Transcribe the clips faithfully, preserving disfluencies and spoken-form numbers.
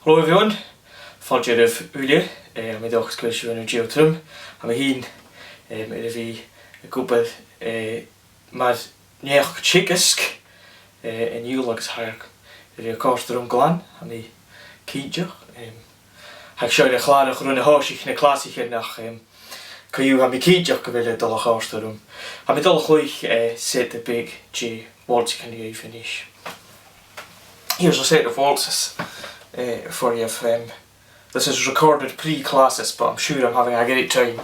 Hello everyone, fàilte oirbh uile, eh, tha mi an dòchas gu bheil sibh air an dèidh trom. Tha mi fhìn, em, air a bhith ag obair, eh, mar naidheachd teagaisg, eh, an Iùil agus tha e air a chòrdadh rium glan, tha mi cinnteach. Em, tha seo air a chlàradh ron a thòisich na clasaichean ach, em, co-dhiù tha mi cinnteach gu bheil e a' dol a chòrdadh rium. Tha mi a' dol a chluich, eh, set beag de waltzaichean dhuibh a-nis. Here's a set of waltzes, eh, for you. Um, this is recorded pre-classes, but I'm sure I'm having a great time.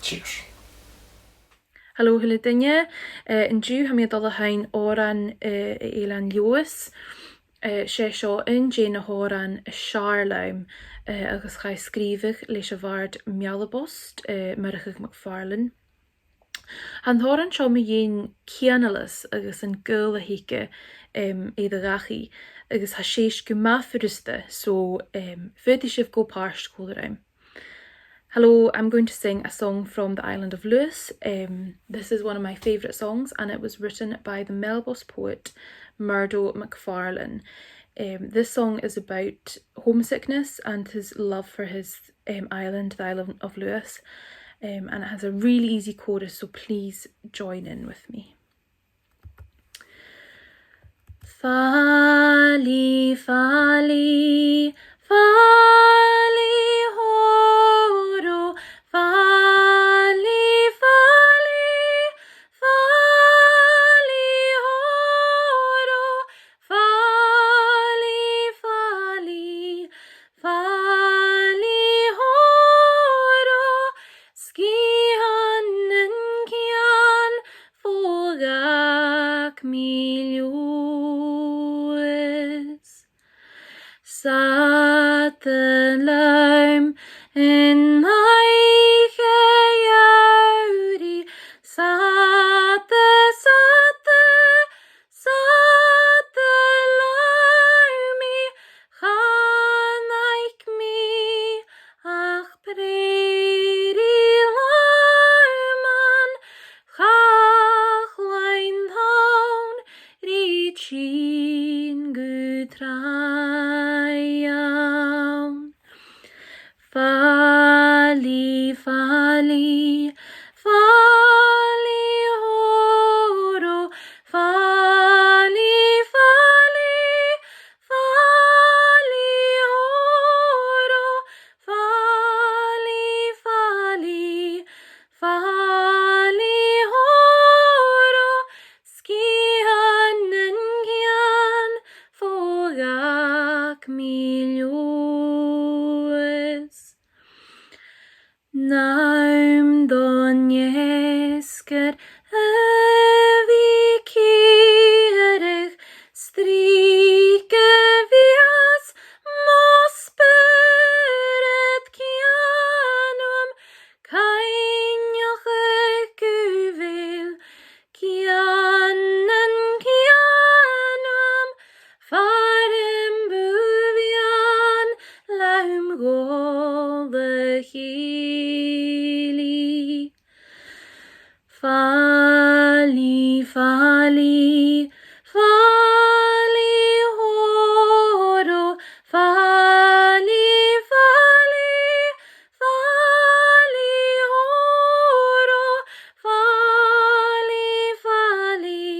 Cheers. Hello, a h-uile duine. Eh, an-diugh tha mi a' dol a sheinn òran, eh, à Eilean Leòdhais. Eh, 's e seo aon de na h-òrain as fheàrr leam, eh, agus chaidh a sgrìobhadh leis a' bhàrd Mealabost, eh, Murchadh MacPhàrlain. Tha an t-òran seo mu dheidhinn cianalas agus an gaol a th' aige, em, air a dhachaigh, agus tha sèist gu math furasta, so, em, faodaidh sibh gabhail pàirt còmhla rium. Hello, I'm going to sing a song from the island of Lewis. Um, this is one of my favourite songs, and it was written by the Mealabost poet Murdo MacPhàrlain. Um, this song is about homesickness and his love for his, um, island, the island of Lewis. Um, and it has a really easy chorus, so please join in with me. Faili, faili, faili horo, faili, faili, faili horo, faili, faili, faili horo, sgian nan cian fo dh'fhàg mi Leòdhas. 'S fhada leam an oidhche gheamhraidh, 's fhada, 's fhada, 's fhada leam i, chan fhaic mi ach prairie loman, cach leinn thonn ri tighinn gu tràigh ann. Faili, faili, faili horo, faili, faili, faili horo, faili, faili, faili horo, sgian nan cian fo dh'fhàg mi Leòdhas. Nam don fheasgar a bhith ciaradh, strìc a bhios mo spiorad cian uam, cuimhneachadh gu bheil cian nan cian uam, far am bu mhiann leam dhol a chèilidh. Faili, faili, faili horo, faili, faili, faili horo, faili, faili,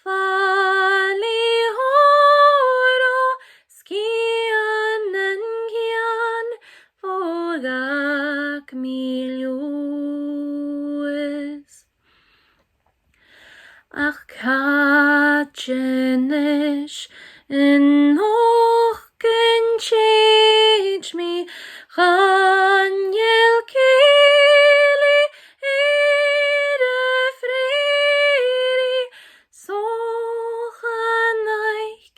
faili horo, sgian nan cian fo dh'fhàg mi Leòdhas. Ach càit a-nis a nochd an tèid mi, chan eil cèilidh air a' phrairie, 's chan fhaic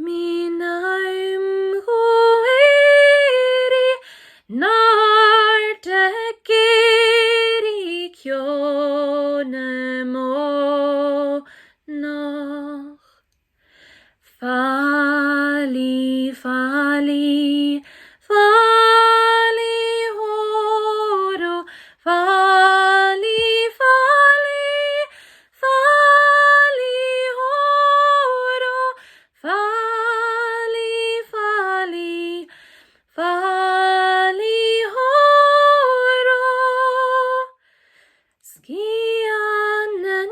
mi nam dh'èirich, nar d' èirich ceò nam mhònach. Faili, faili, faili horo, faili, faili, faili horo, faili, faili, faili horo, sgian nan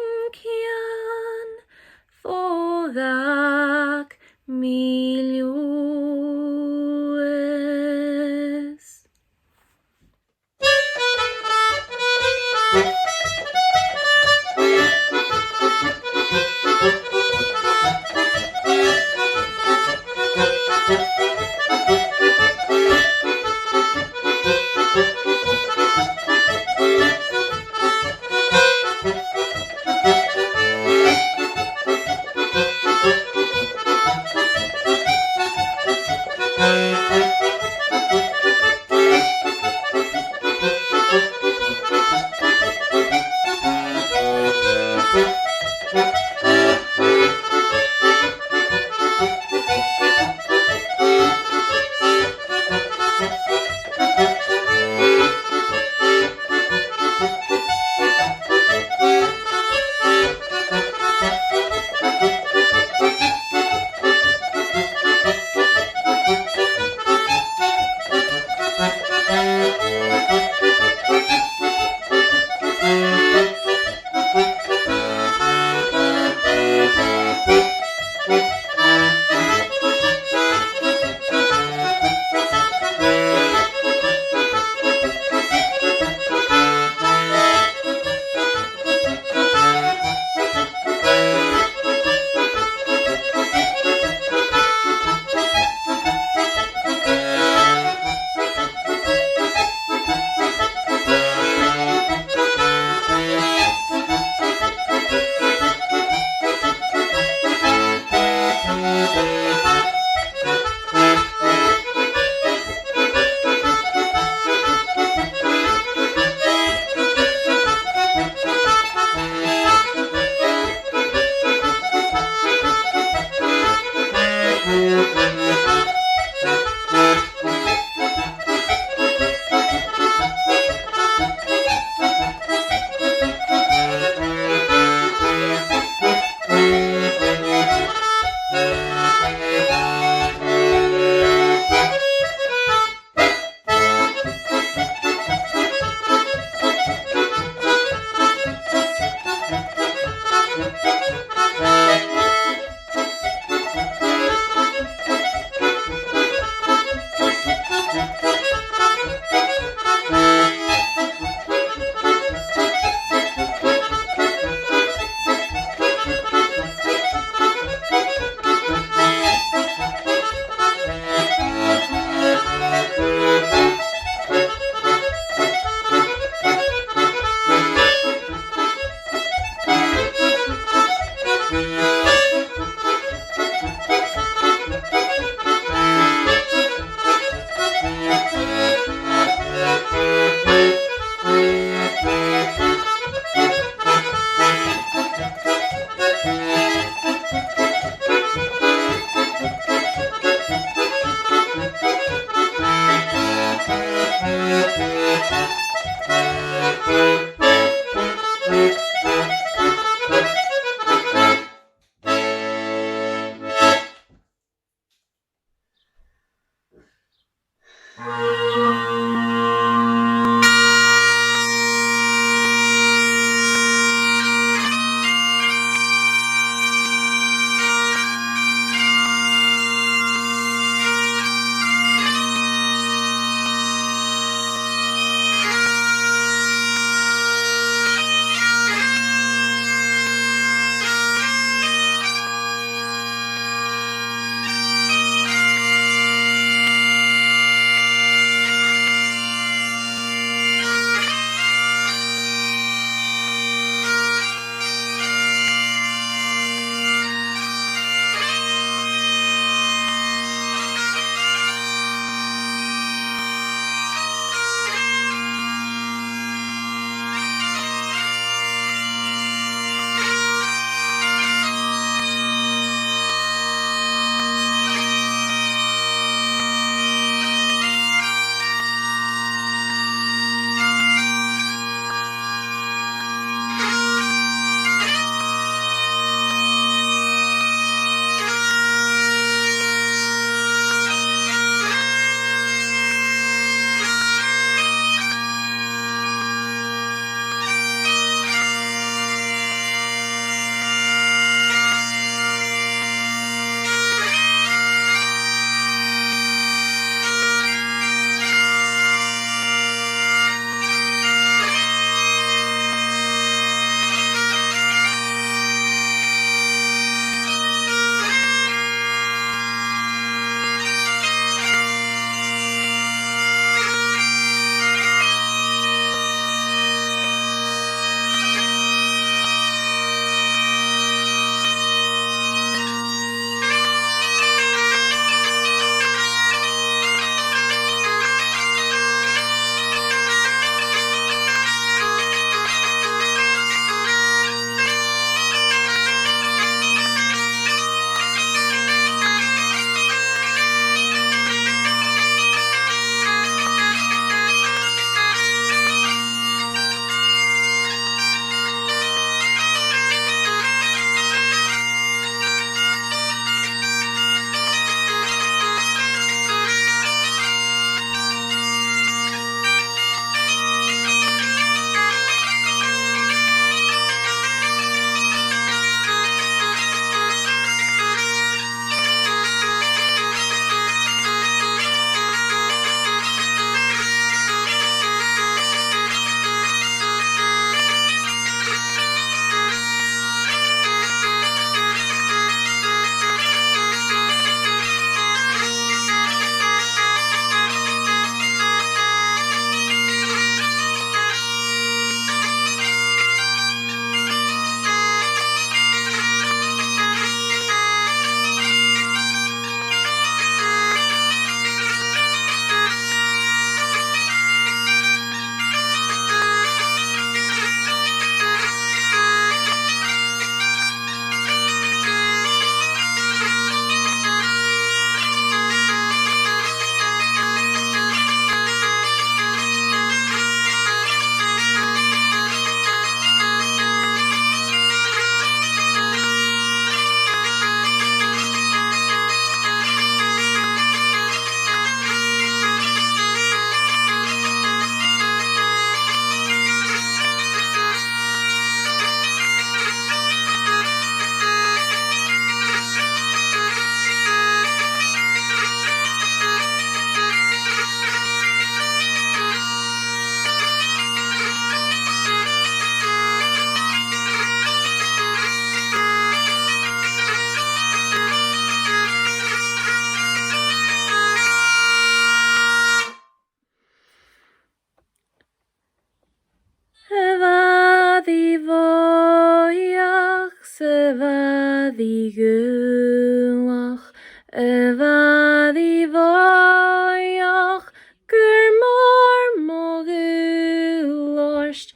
A bhàidh ghaolach, a bhàidh bhòidheach, gur mòr mo dhùbhlan ort,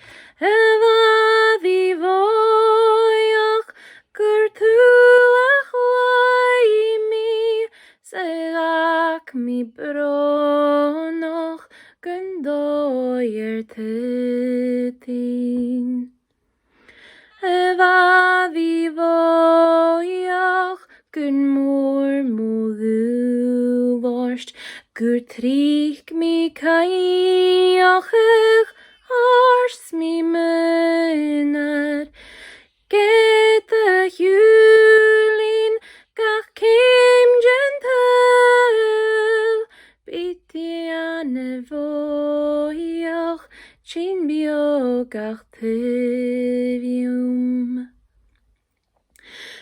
a bhàidh bhòidheach, gur tu a chladhaich mi, 's a dh'fhàg mi brònach gun dòigh air tuiteam. A bhàidh bhòidheach, gur mòr mo dhùbhlan ort, gur tric mi caochladh, ars mi m' aonar, ged a shiùil gach ceum den t-saoghal, bidh dìon a' bhòidheach, tighinn beò gach taobh dhomh.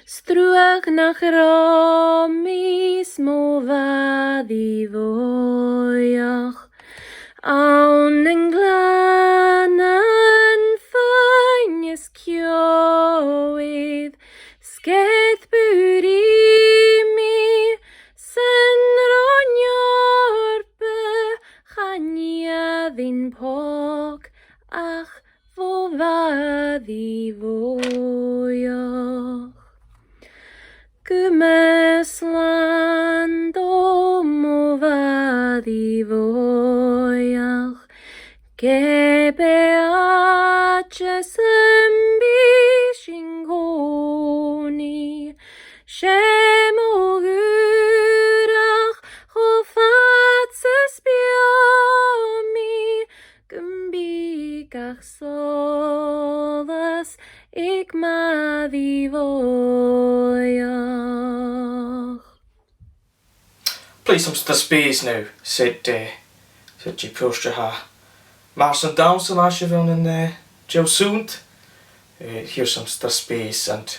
'S truagh nach robh mi 's mo bhàidh bhòidheach, ann an gleann an fhine is ceò air, 's ged b' fheàrr leam mi san roinn Eòrpa, chan eil mi pòg ach bho bhàidh bhòidheach. Gum b' e slàn dhomh mo bhàidh bhòidheach, ge b' e àite sam bith sinn an-còmhnaidh, 's e mo dhùrachd cho fad 's as beò mi, gum bi gach solas aig m' àireamh bhòidheach. Play some stuff space now, said, uh, said Jay Proster ha. Mars an dannsa leis a bheil an, uh, Joe Soont. Uh, here's some stuff space and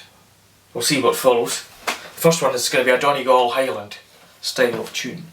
we'll see what follows. The first one is going to be a Donegal Highland style of tune.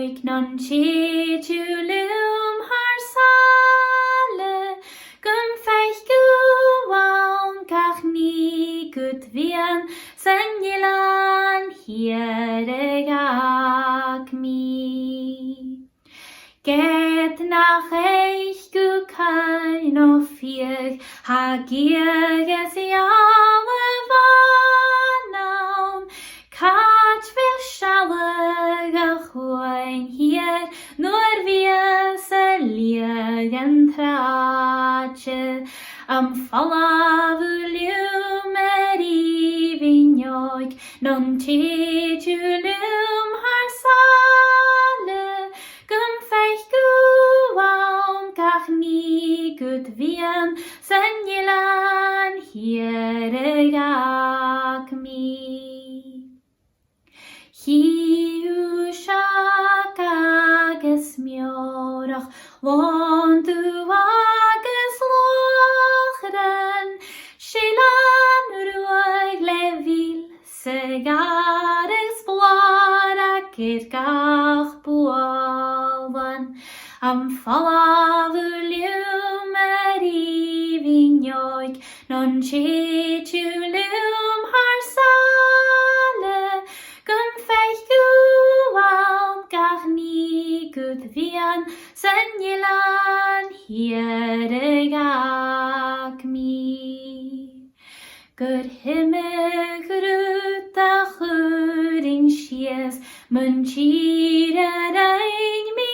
Nan tèid thu leam thar sàile, gum faic thu ann gach nì gu bhith ann san Eilean Shiar a dh'fhàg mi. Ged nach fhaic thu cail no fiadh, tha gèadh is eala bhàn ann. Càit a bheil sealladh a' chuain shiar nuair bhios a liath an t-sràide? Am falbh thu leam a-rithist, nan tèid thu leam thar sàile, gum faic thu ann gach nì gu bhith ann san Eilean Shiar a dh'fhàg mi. Chì thu seag agus meòrach, lòn dubh agus lòchran, 's eilean ruadh le mhil 's a' ghàrradh 's blàr aig gach bualan. Am falbh thu leam a-rithist, nan tèid thu leam thar sàile, gum faic thu ann gach nì gu bhith ann san Eilean Shiar a dh'fhàg mi. Gur iomadh rud a chuirinn sìos mun tìr a rinn mi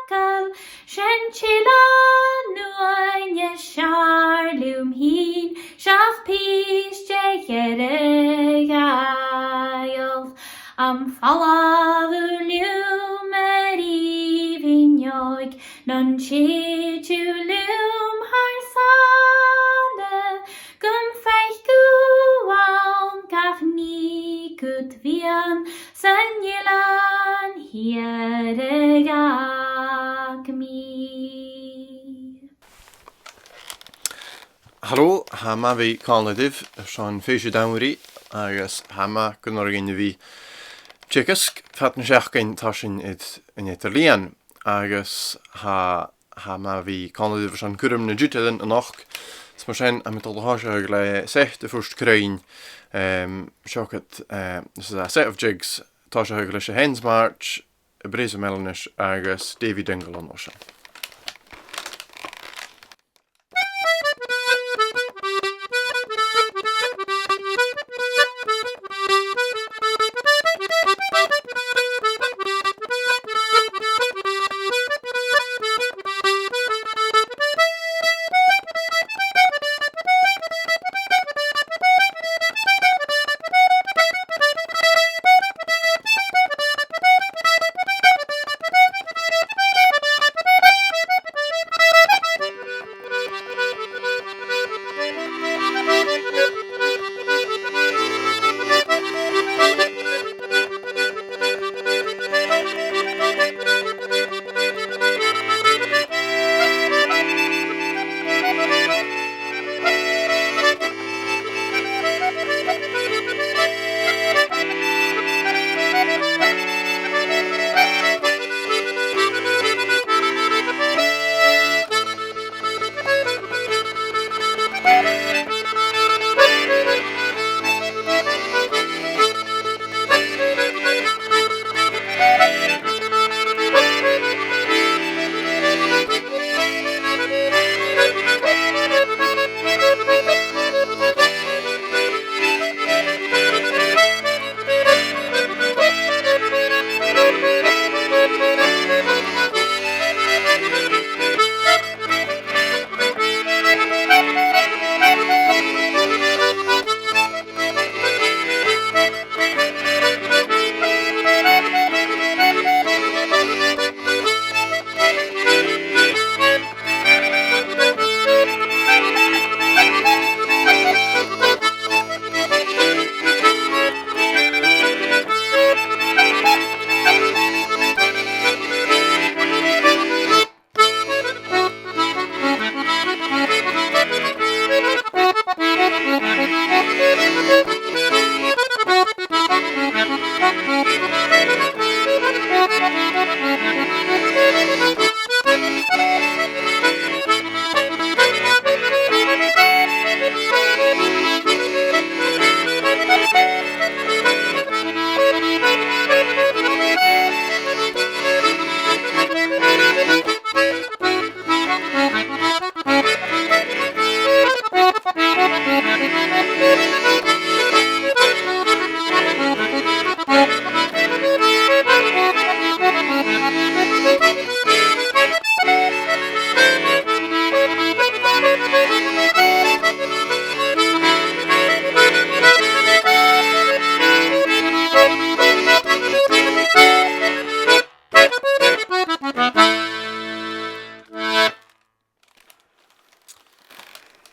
fhàgail, 's an t-eilean uaine as fheàrr leam fhìn, seach pìos de dh'Earra-Ghàidheal. Am falbh thu leam a-rithist, nan tèid thu leam thar sàile, gum faic thu ann gach nì gu bhith ann san Eilean Shiar a dh'fhàg mi. Halò, tha math a bhith còmhla ribh airson Fèis an t-Samhraidh agus tha e math gun urrainn dhuinn a bhith a' teagasg. Fad na seachdain tha sinn air an eadar-lìon agus tha, tha e math a bhith còmhla ribh airson cuirm nan tiotalan a-nochd. Is mar sin, tha mi a' dol a thòiseachadh le set a' phuirt cruinn, em, seo agad, eh, this is a set of jigs, tòiseachadh leis a' Hens March, a' Bhreathnaich Mheilinnis agus Davy Dingle an uair sin.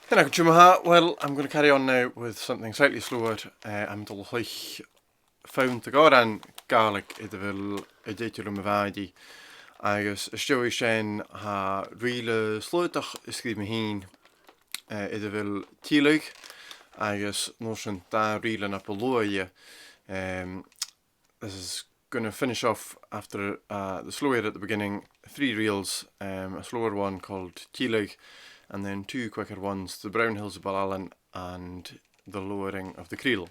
Sin agaibh e ma-thà. Well, I'm going to carry on now with something slightly slower. Uh, I'm a' dol a chluich fonn de dh'òrain Ghàidhlig air a bheil An Teideal Rium a Mhàiri. Agus às dèidh sin, tha rìle slaodach a sgrìobh mi fhìn, uh, air a bheil Tilleadh, agus an uair sin dà rìle na bu luaithe. Um, this is going to finish off after, uh, the slower at the beginning, three reels, um, a slower one called Tilleadh, and then two quicker ones, The Brown Hills of Baile Ailein and The Lowering of the Creel.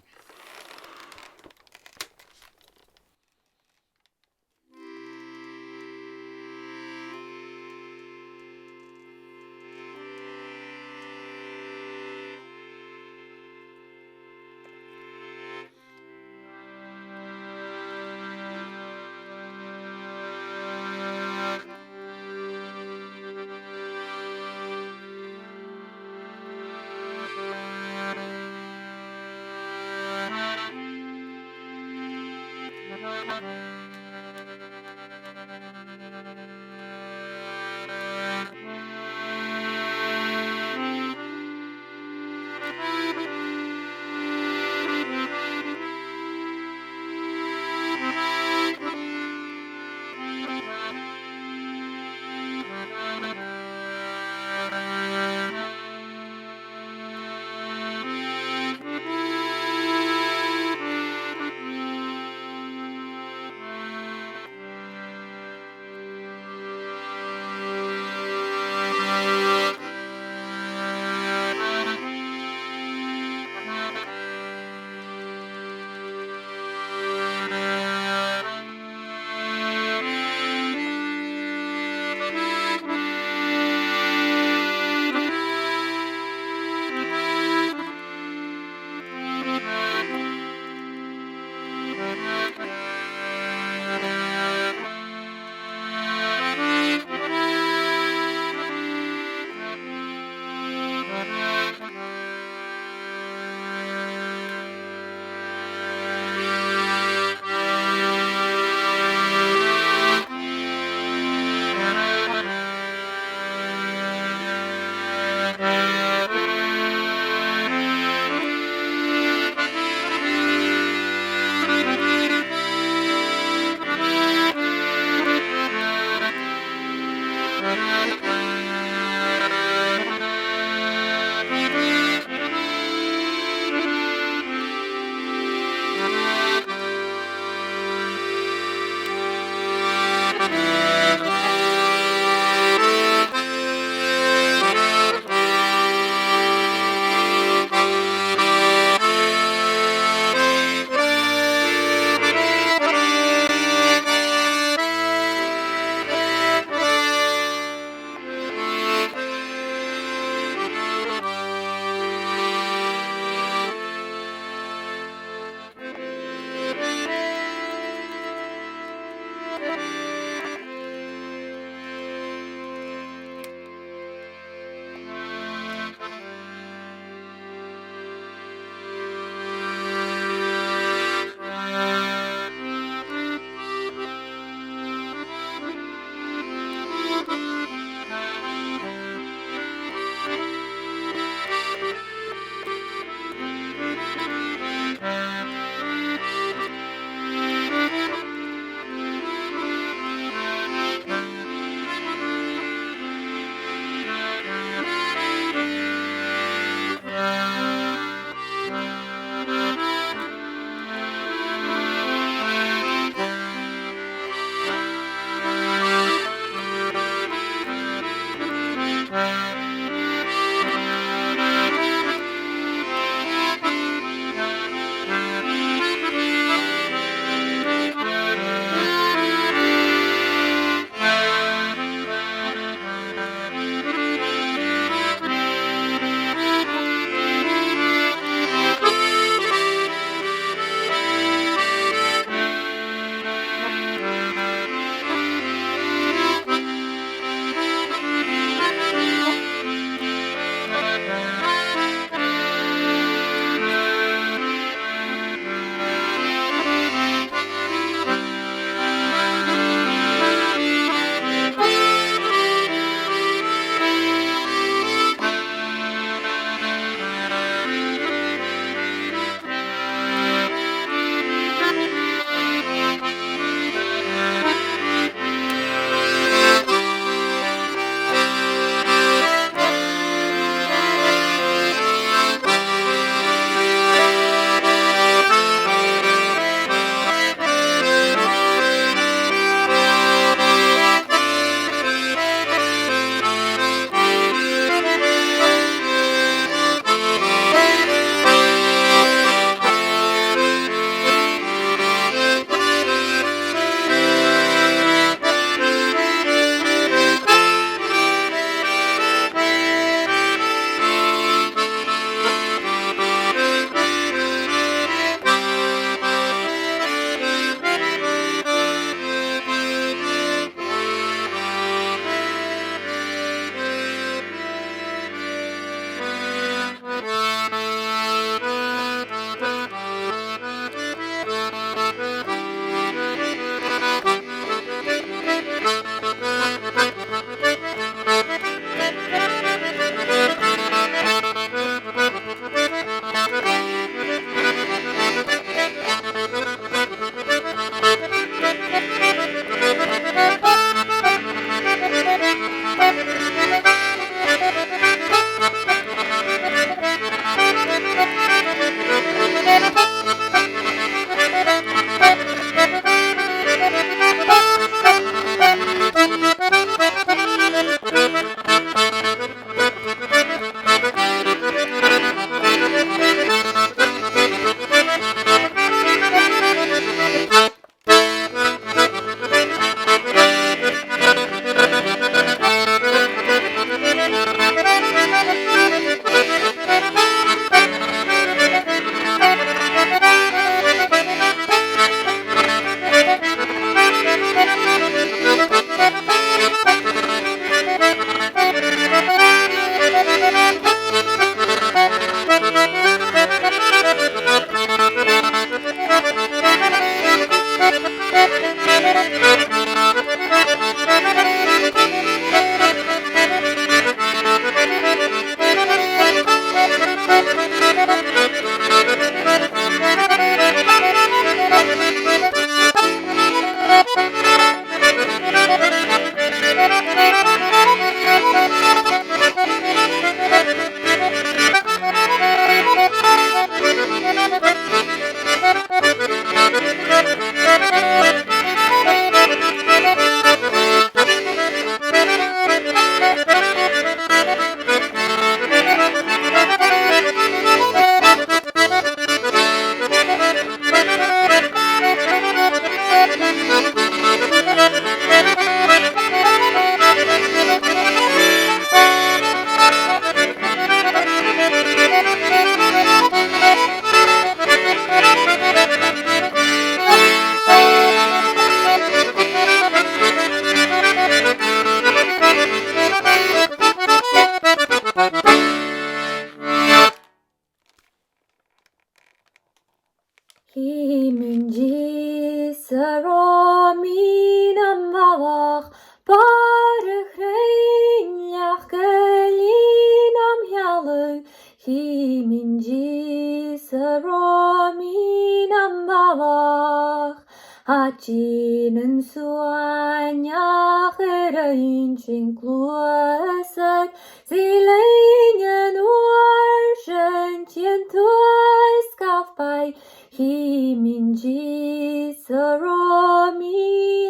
Nan suaineach a rinn sinn gluasad, 's i linn an uair sin tighinn suas gu bàrr, chì mi an dithis a' rùm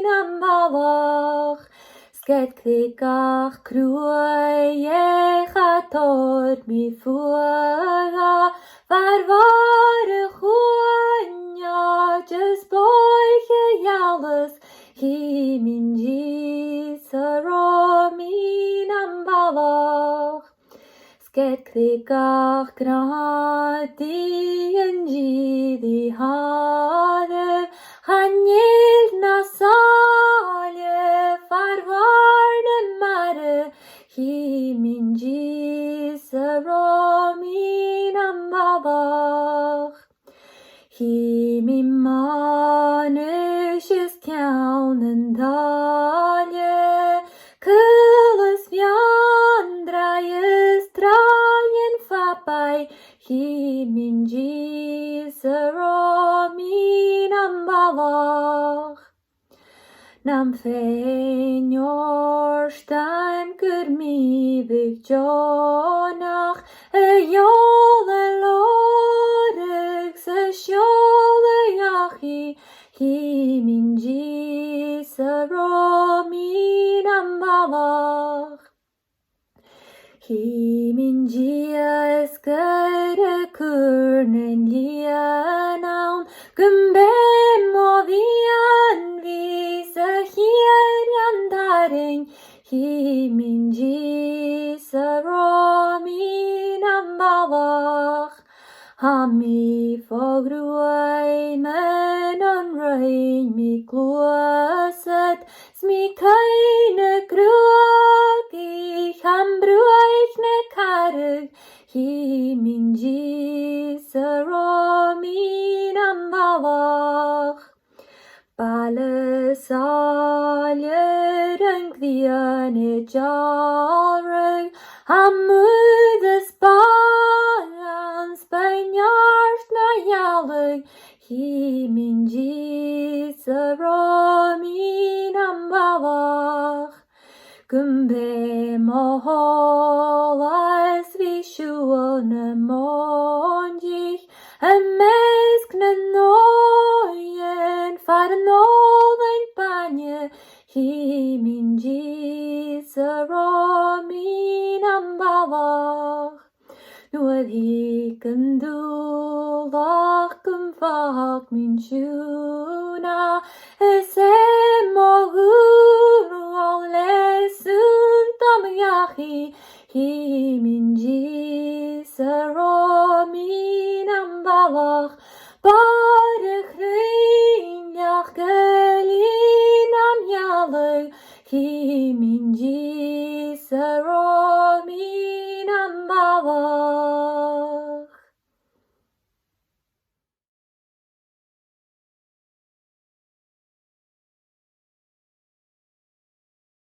nam bhalach. 'S ged creagach cruaidh e cha toir mi fuath dha, far bhàrr a' chuain, just bòidhche dhealas, chì mi an dithis a' rùm nam bhalach. 'S ged creagach gràndaidh an dithis a thàrr, chan eil na sàillibh far bhàrr na mara, chì mi an dithis a' rùm nam bhalach. Chì mi mànais is ceann nan tàille, caol is meann, draoidh is tràighean far a bheil, chì mi an dithis a' rùm nam bhalach. Nam fèin-fhortan cuir mi bhig deònach, a' dol a lorg 's a' seòladh dhachaigh, chì mi an dithis a' rùm nam bhalach. Chì mi an dithis gur e cùrnan lìon ann, gum b' e mo mhiann-mhìos a' chiad dheidhinn, chì mi an dithis a' rùm nam bhalach. Tha mi fo ghruaim mun an do rinn mi gluasad, 's mi caoidh na gruagaich, am bruaich na carragh, chì mi an dithis a' rùm nam bhalach. Baile sàillibh, an grian a' deàlradh, tha muir is bàgh ann, 's beag neart na dhealbhadh, chì mi an dithis a' rùm nam bhalach. Gum b' e mo sholas bhith a' siubhal na mòintich, am measg nan uighean far an òlainn bainne, chì mi an dithis a' rùm nam bhalach. Nuair a thig an dùmhlachd gum fàg mi an siùna, is e mo dhùil le sunnd dom dhachaigh, chì mi an dithis a' rùm nam bhalach. Bàrr